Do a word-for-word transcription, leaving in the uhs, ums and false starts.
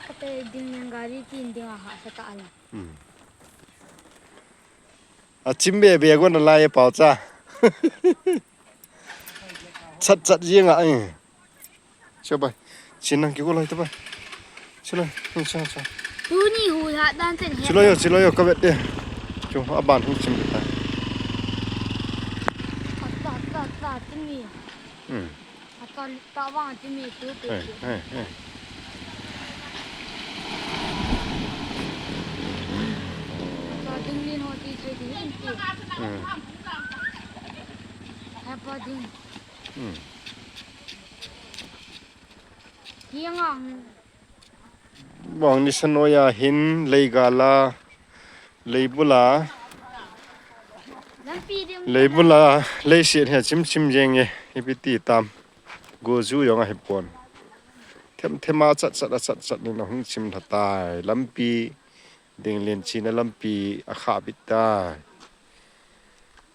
Kate ding yang gari tin ding a ha sa ta ala. Hmm. A chim be be go na lai pau cha. Chat chat jing a, eh. Cho bai. Chin nang ki go lai ta bai. Chilo, ni cha cha. Tuni hu ha dan chen he. Chilo yo, chilo yo, ka vet de. Cho, a ban hung chim ta. Ta, ta, ta, ta, tuni. Hmm. Ata ta vang ti mi tu tu. Hey, hey, hey. Ata ding lin ho ti thei ti hin ti. Hmm. Hapa ding. Hmm. Hiang ang. Bang ni sa noya hin lei gala, lei bula. Lampi ding. Lei bula, lei siat hi chim chim jeng e, ipi ti tam. Go ju jong ahi pon. Them them a chat chat a chat chat ni na hung chim tha tai. Lampi ding lien china lampi a kha bit tai.